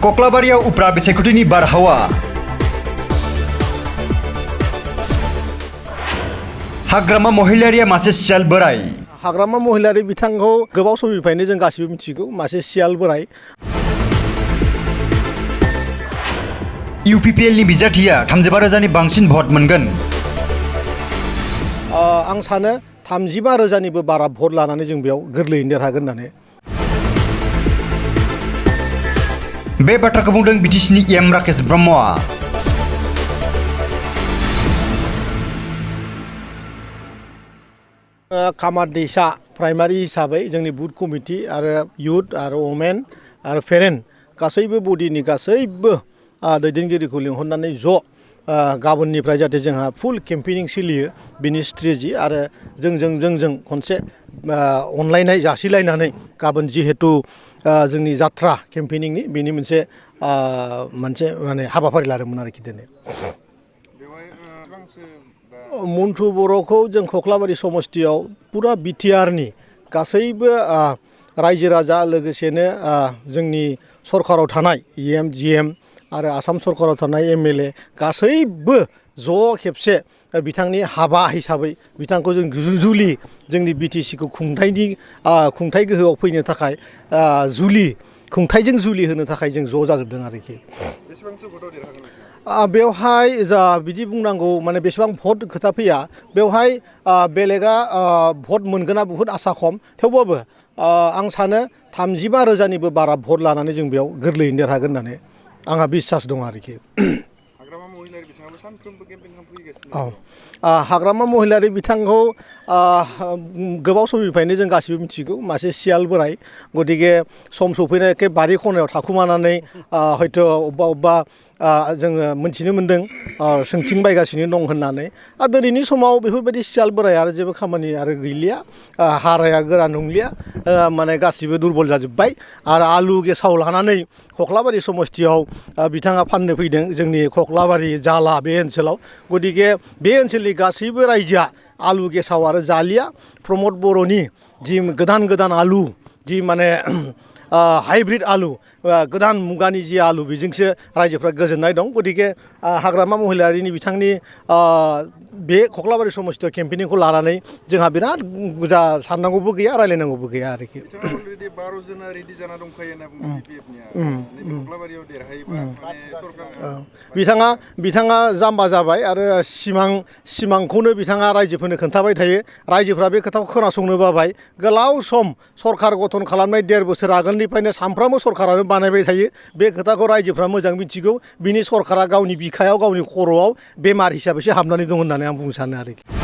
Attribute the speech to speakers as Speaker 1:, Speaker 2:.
Speaker 1: कक्लाबारियाव उफ्रा बिसायख'थिनि बारहावा हाग्रामा महिलारिया मासे सियाल बोराय
Speaker 2: हाग्रामा महिलारि बिथांखौ गोबाव समनिफ्रायनो जों गासिबो मिथिगौ मासे सियाल बोराय
Speaker 1: UPPLनि बिजाथिया 35,000नि बांसिन भट मोनगोन
Speaker 2: आं सानो 35,000निबो बारा भट लानानै जों बेयाव गोरलैयैनो देरहागोन होननानै
Speaker 1: बे बाथ्राखौ बुंदों BTCनि एम राकेश ब्रह्मआ
Speaker 2: कामार दैसा प्राइमारि हिसाबै जोंनि बुथ कमिटि आरो युथ आरो वमेन आरो पेरेन्ट गासैबो बडिनि गासैबो दैदेनगिरिखौ लिंहरनानै ज' गाबोननिफ्राय जाहाथे जोंहा फुल केम्पेनिं सोलियो बिनि स्ट्रेटेजि आरो जोंजों खनसे अनलायनाय जासिलायनानै गाबोन जिहेतु जोंनि जात्रा केम्पेनिंनि बेनि मोनसे माने हाबाफारि लादोंमोन आरोखि दिनै मन्टु बर'खौ जों कक्लाबारि समस्तियाव पुरा बिटिआरनि गासैबो रायजो राजा लोगोसेनो जोंनि सरकाराव थानाय EM GM आरो आसाम सरकाराव थानाय MLA गासैबो ज' खेबसे बिथांनि हाबा हिसाबै बिथांखौ जों जुलि जोंनि BTCखौ खुंथाय गोहोआव फैनो थाखाय खुंथायजों जुलि होनो थाखाय जों ज' जाजोबदों आरोखि बेवहाय जा बिदि बुंनांगौ माने बेसेबां भट खोथा फैया बेवहाय बेलेगा भट मोनगोना बुहुत आसा खम थेवबाबो आं सानो 35,000निबो बारा भट लानानै जों बेयाव गोरलैयैनो देरहागोन होननानै आंहा बिश्वास दं आरोखि हाग्रामा महिलारि बिथांखौ गोबाव समनिफ्रायनो जों गासिबो मिथिगौ मासे सियाल बोराय गतिके सम सफैनाय एखे बारि खनायाव थाखुमानानै हयथ' अबेबा जोङो मिथिनो मोन्दों सोंथिं बायगासिनो दं होननानै दिनैनि समाव बेफोरबायदि सियाल बोराय आरो जेबो खामानि आरो गैलिया हाराया गोरा नंलिया माने गासिबो दुरबल जाजोब्बाय आरो आलु गेसाव लानानै कक्लाबारि समस्तियाव बिथाङा फाननो फैदों जोंनि कक्लाबारि जाला बे ओनसोलाव गतिके बे ओनसोलनि गासैबो रायजोआ आलु गेसाव आरो जालिया प्रमद बर'नि जि गोदान आलु जि माने हाइब्रिड आलु गोदान मुगानि जि आलु बेजोंसो रायजोफ्रा गोजोननाय दं गतिके हाग्रामा महिलारिनि बिथांनि बे कक्लाबारि समस्तियाव केम्पेनिंखौ लानानै जोंहा बिराद बुरजा साननांगौबो गैया रायलायनांगौबो गैया आरोखि बिथाङा जाम्बा जाबाय आरो सिमांखौनो बिथाङा रायजोफोरनो खोन्थाबाय थायो रायजोफ्रा बे खोथाखौ खोनासंनो बाबाय गोलाव सम सरकार गठन खालामनाय 1.5 बोसोर आगोलनिफ्रायनो सानफ्रामबो सरकारानो बानायबाय थायो बे खोथाखौ रायजोफ्रा मोजां मिथिगौ बिनि सरकारा गावनि बिखायाव गावनि खर'आव बेमार हिसाबैसो हाबनानै दं होननानै आं बुंनो सानो आरोखि